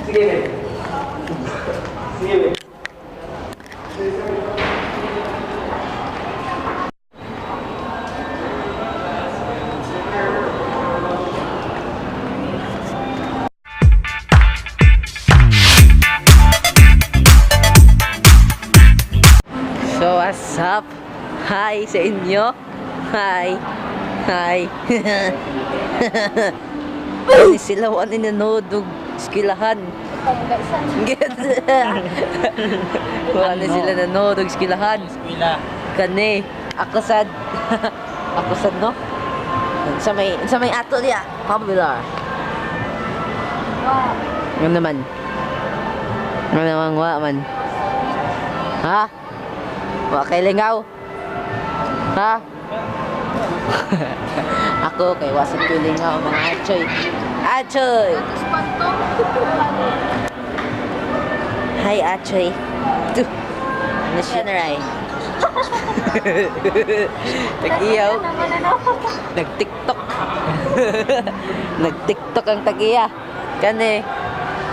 Sige, sige. So, what's up? Hi sa inyo. Hi. Hi. Ani sila wa ni nanood og skilahan. Wa ni sila nanood og skilahan. Eskwela. Kani ako sad. Ako sad, no? Sa may ato diya, popular. Ano naman? Ano naman wa man? Ha? Wa kay lingaw? Ha? Ako kay wa sad ko'y lingaw, mga achoy. Achoy! Hi, achoy. Tu. Ano siya na ray? Tag-iyaw. Nag-TikTok. Nag-TikTok ang tag-iya. Kani.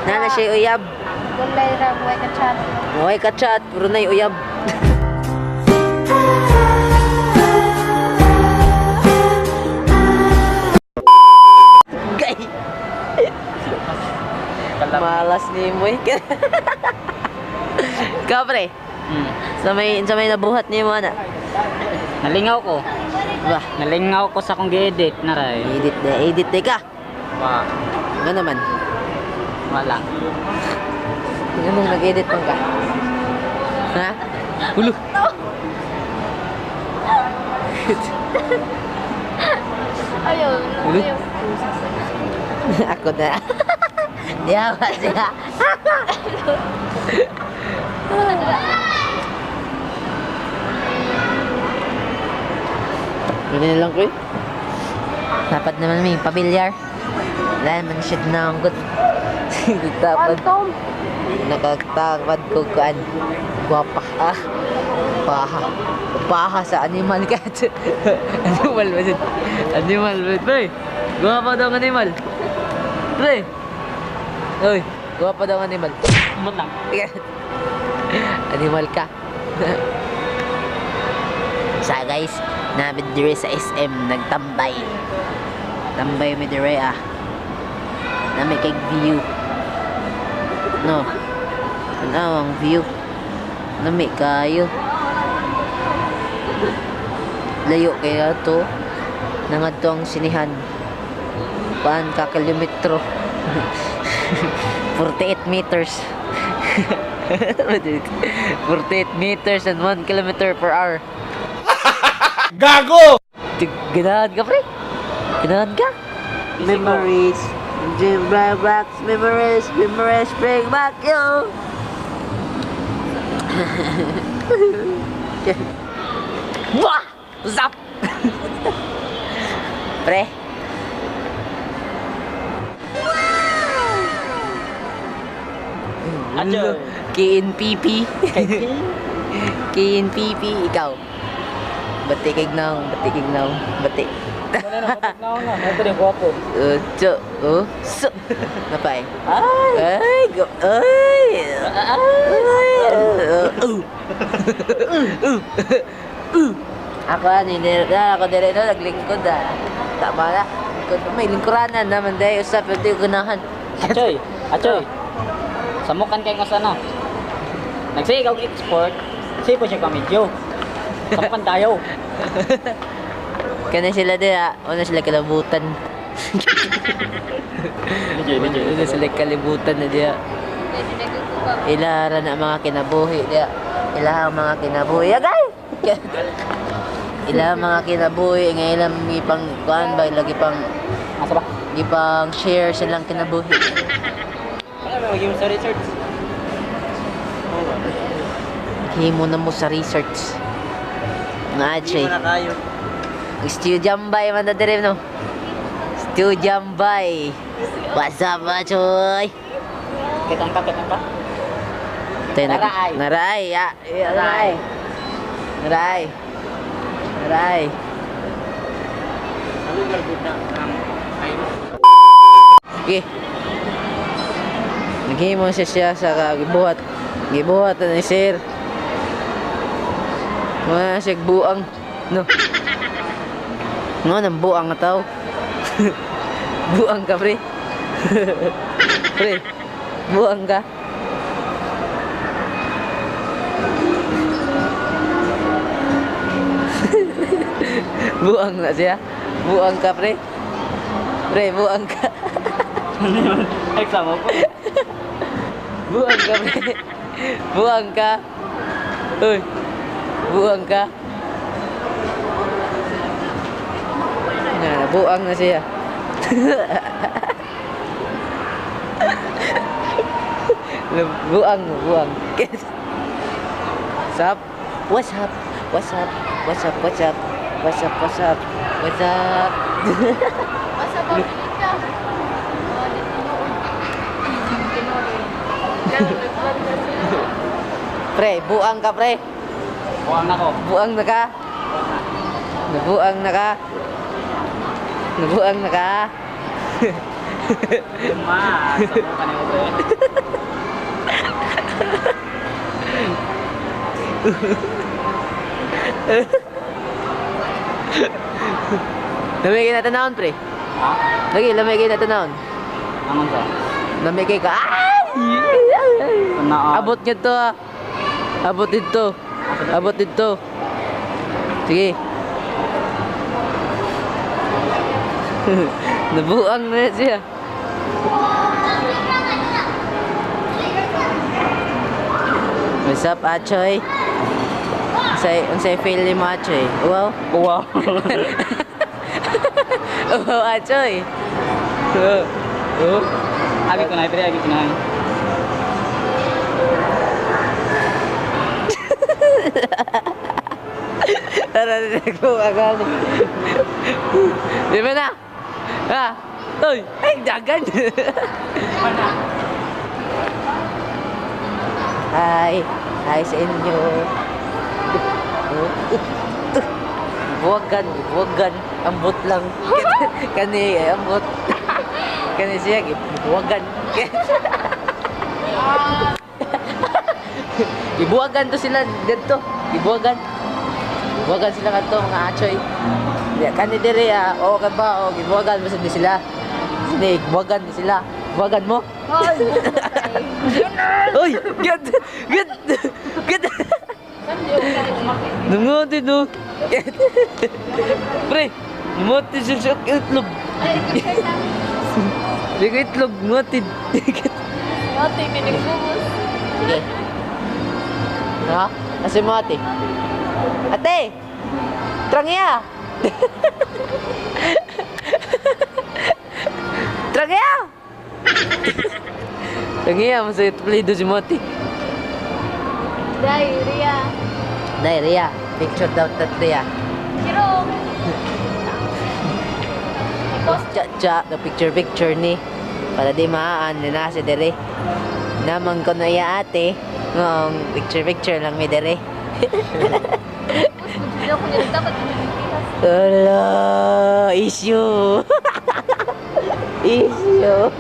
Nana siya uyab. Gulay ra buhay ka chat. Okay ka chat, pero na'y uyab. Gay! Malas ni mo eh. Kapre, sa may nabuhat ni mo na. Nalingaw ko. Ba, Nalingaw ko sa akong gi-edit na ray. edit na, edit na ka. Wa, Ano naman? wala. Ano nag-edit man ka? Ha? Hulo. Ayaw, Ulo? ayaw. Ako na. Diya ba siya? Ganyan na lang ko eh. Dapat naman may pamilyar. Wala naman siya na ang good. Dapat Phantom. nakatapad ko kuan. Guwapa. Ah. Paha. Paha sa animal ka. Animal ba siya? Animal ba? Pre! Guwapa daw ang animal. Pre! Uy, guwapa daw ang animal. Umot lang. Animal ka. Sa guys, namin dire sa SM nagtambay. Tambay mi dire ah. Nami kay view. No. Ano ang view? Nami kayo. Layo kaya to. Nangadto ang sinihan. Paan ka kilometro? 48 meters. 48 meters and 1 kilometer per hour. Gago! Ganahan ka, pre? Ganahan ka? Memories. Jim bring back memories, memories bring back you. Wah! Zap! Pre. Achoy. KNPP. KNPP, ikaw. Batikig nang, batikig nang, batik. Wala na, na na. Ito din guwapo. Ocho, oh, so. Napay. Ay! Ay, go, ay. Ay. Uh, uh. Uh. Ako ano, hindi na ako dire no, naglingkod ah. Tama na. Lingkod pa may lingkuranan naman dahil usap pwede ko ganahan. Achoy, achoy. Samukan kay nga sa ano. Nagsige og export, sige po siya ka medyo. Samukan tayo. Kana sila din ah, una sila kalabutan. Medyo, Una sila kalibutan na diya. Ilara na mga kinabuhi diya. Ila ang mga kinabuhi. Agay! Ila ang mga kinabuhi nga ilang gipang kuan ba lagi pang Asa ba? gipang share silang kinabuhi. Ano ba maging sa research? Himo na mo sa research. Nga Achay. na kayo. Studio Jambay man na dire no. Studio Jambay. What's up, Achoy? Kitang ka, kitang ka. Tayo Naraay. Naraay, ya. Naraay. Naraay. Aray. Sa lugar gud na ang Cairo. Sige. Naghimo siya siya sa gibuhat. Gibuhat na ni sir. Mga siya buang. No. No, nang buang nga tao. Buang ka, pre. Pre, buang ka. Buang na siya. Buang ka, pre. Pre, buang ka. Exam ko. Buang ka, pre. Buang ka. Uy. Buang ka. Na, buang na siya. Buang, buang. What's up? What's up? What's up? What's up? What's up? What's up? What's up? What's up? Basta ba ka? Oh, di tinuod. Tinuod. Ganun, nag-vlog na sila. Pre, buang ka, pre. Buang ako. Buang na ka. Nabuang na ka. Nabuang na ka. Ma, sa mo kanimo pre. Lamigay na tanawon, pre. Ha? Lagi, lamigay na tanawon. Angon sa? Lamigay ka. Ay! Tanaon. Abot niya to, ah. Abot dito. Abot dito. Sige. Nabuang na siya. What's up, Achoy? Unsay unsay feel nimo, Achoy? Wow. Wow. Wow, Achoy. Oh. Oh. Agi ko na, pre, agi ko na. Tara, ko agad. Di ba na? Ha? Uy, ay, dagan. Hi. Hi sa inyo. Buwagan, buwagan. Ambot lang. Kani, ay, ambot. Kani siya, buwagan. Ibuwagan to sila dito. Ibuwagan. Ibuwagan sila kadto mga achoy. Di kani dire ah, oo ka ba o gibuwagan mo di sila. Sini buwagan ni sila. Buwagan mo. Hoy, Uy, get get get. Nungoti no. Get. Pre, nungoti siya sa itlog. Ay, picture na. Di ko itlog, nungoti. Ate, pinagbuhos. Sige. Ha? Kasi mo ate. Ate! Trangya! Trangya! Trangya, masaya play do si Moti. Diarrhea. Dai, Ria. Picture daw tat Ria. Chiro. I-post Cha cha, the picture picture ni. Para di maan ni na si dere. Namang ko na iya ate. Ngong picture picture lang mi dere. Post mo dyan ako niya. Dapat pinipihas. Ala, issue. Issue.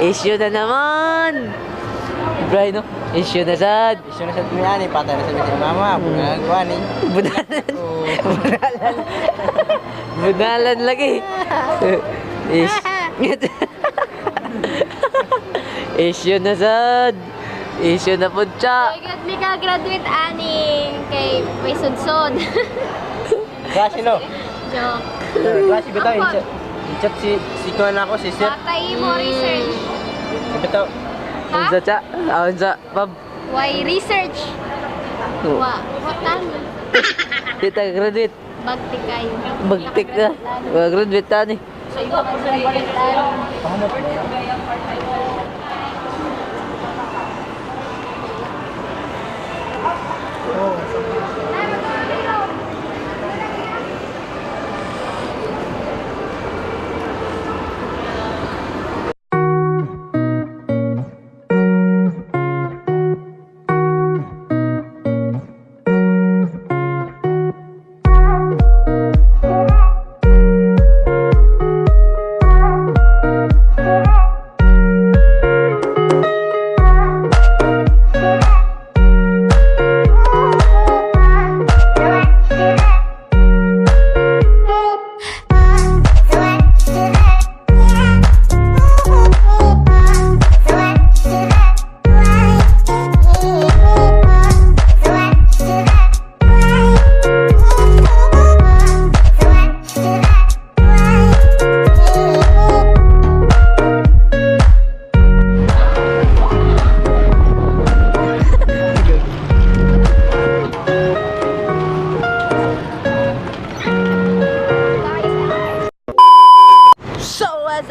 Issue na naman. Bray, no? Issue na sad. Isyo na sa tumiani, patay na sa si mama, bunalan ko ani. Bunalan. Bunalan. Bunalan lagi. Is. Issue na sad. Issue na po siya. Ay, mi ka graduate aning kay may sudsod. Klase no. Joke. Klase bitaw in-chat. In-chat si si kuan ako si sir. Patay mo research. Si bitaw. Ha? Unsa siya? Ah, unsa? Pab. Why research? Oh. Wa, watan. Di ta graduate. Bagtik kayo. Bagtik na. Graduate ta ni. Graduate tani.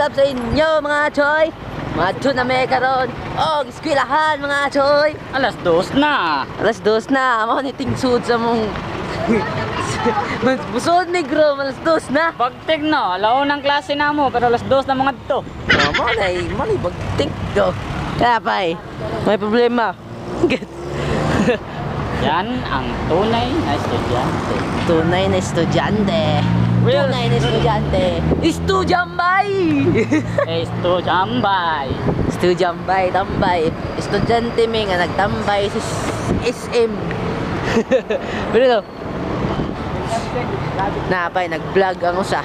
up sa inyo, mga choy? Mga na may karon. Og eskwelahan, mga choy. 2:00 na. 2:00 na, mao ni tingsud sa mong Busod negro, 2:00 na. Bagtig no, alaw ng klase na mo, pero 2:00 na mga dito. Oh, mo na mo na bagtik do. Kaya pa eh, may problema. Yan ang tunay na estudyante. Tunay na estudyante. Real Tunay na estudyante. Estudyambay! Estudyambay. Estudyambay, tambay. Estudyante mi nga nagtambay sa SM. Pero no, napay, nag-vlog ang usa.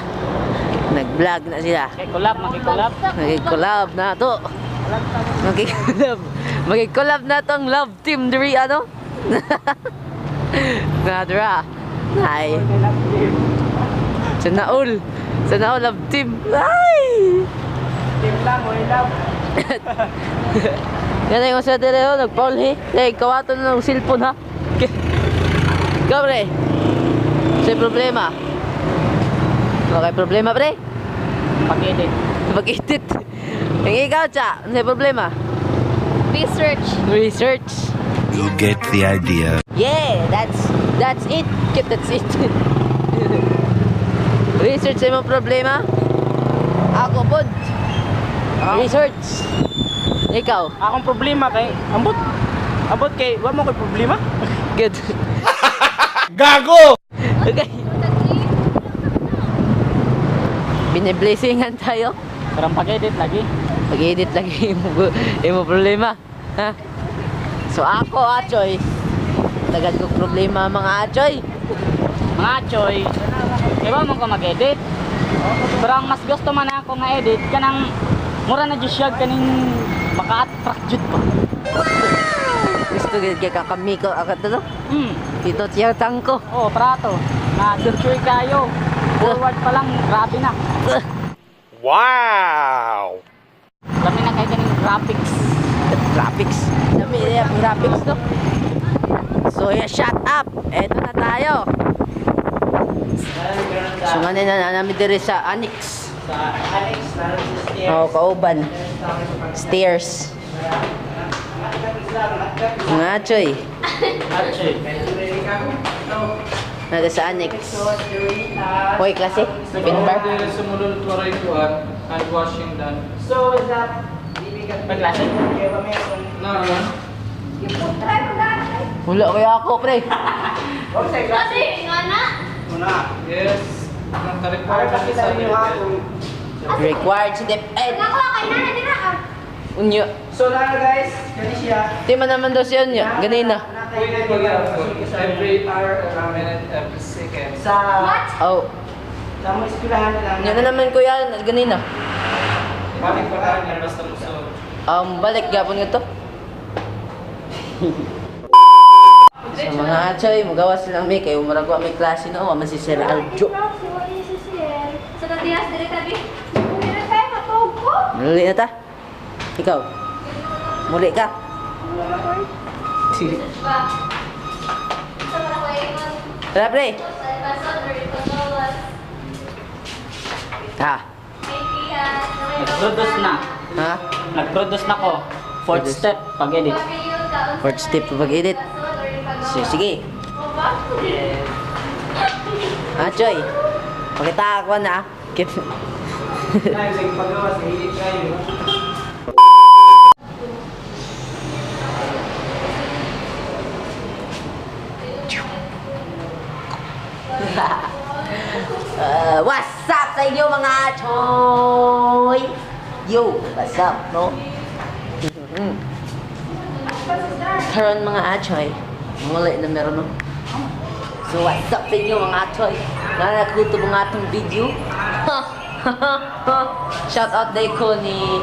Nag-vlog na sila. Makikulab, makikulab. Magkikolab na to. Magkikolab. Magkikolab na tong love team diri ano? Nadra. Ay. Sa naul. Sa naul love team. Ay! Team lang, oy love. Yan yung sa dire oh, nagpaul he. Hey, kawaton na ng cellphone ha. Ikaw pre. Sa problema. Okay, problema pre. Pag-edit. Mag-edit. Yung ikaw, cha, ano yung problema? Research. Research. You get the idea. Yeah, that's it. Kit, that's it. Research sa imong problema? Ako pod. Research. Ikaw. Akong problema kay ambot. Ambot kay wa mo koy problema. Good. Gago! Okay. Biniblessingan tayo. Pero ang pag-edit lagi. Pag-edit lagi imo, imo problema. Ha? So ako, Achoy. Tagal kong problema mga Achoy. Mga choy, iba mo ko mag-edit. Pero ang mas gusto man ako nga edit, kanang mura na jud siya kaning maka-attract jud pa. Gusto gid kay kakamiko agad to. Tito tiya tangko. Oh, prato. Na enjoy kayo. Forward pa lang, grabe na. Wow! Lami na kay kaning graphics. Graphics. Dami na yung graphics no. So yeah, shut up. Eto na tayo. So nga na namin diri sa Annex. Sa Alex, naroon sa stairs. Oh, kauban. Stairs. Nga choy. Achoy. Nada sa Annex. Hoy, klase. Pin bar. Sumunod waray kuan hand washing done. So is that May klase? Na na. Wala kaya ako, pre. Kasi, nga na. Yes. Nang required Para kasi sa pakita niyo DepEd. ako. Required sa DepEd. Nakuha kay nana, di na ah. Unyo. So na guys, kani siya. Di man naman daw siya unyo. Ganina. Pwede magyapon. Every hour, every minute, every second. Sa What? Oh. sa mo eskwelahan na lang. Unyo na naman kuya. Ganina. Balik pa tayo niya basta musulod. Balik gapon nga to. Sa mga atsoy, mugawas lang mi kay murag wa may klase no, wa man si Sir Aljo. Sa tatiyas, dire tabi. Dire tayo, matog ko. Muli na ta. Ikaw. Muli ka. Ba? Sa mga ko ingon. Tara pre. Sa basod or ipagawas. Ha. May kiya. Nag-produce na. Ha? Nag-produce na ko. Fourth Produce. step, pag-edit. Fourth step pag-edit. So, sige. Atsoy. Pakita ako na. Kit. Guys, ang pagawas hilit kayo. What's up sa inyo mga choy? Yo, what's up, no? Karon mga achoy, muli na meron no. So what's up sa inyo mga achoy? Nanakuto mga atong video. Shout out day ko ni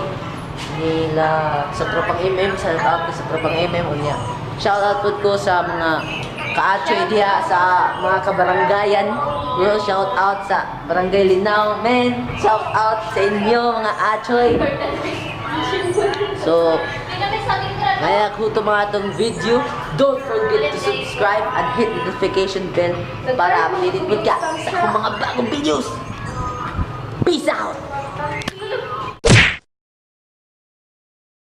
nila sa tropang MM, shout out ko sa tropang MM unya. Shout out pud ko sa mga kaachoy diha sa mga kabaranggayan. Bro, shout out sa Barangay Linao, men. Shout out sa inyo mga achoy. So, kaya kung ito mga itong video, don't forget to subscribe and hit the notification bell para updated mo ka sa akong mga bagong videos. Peace out!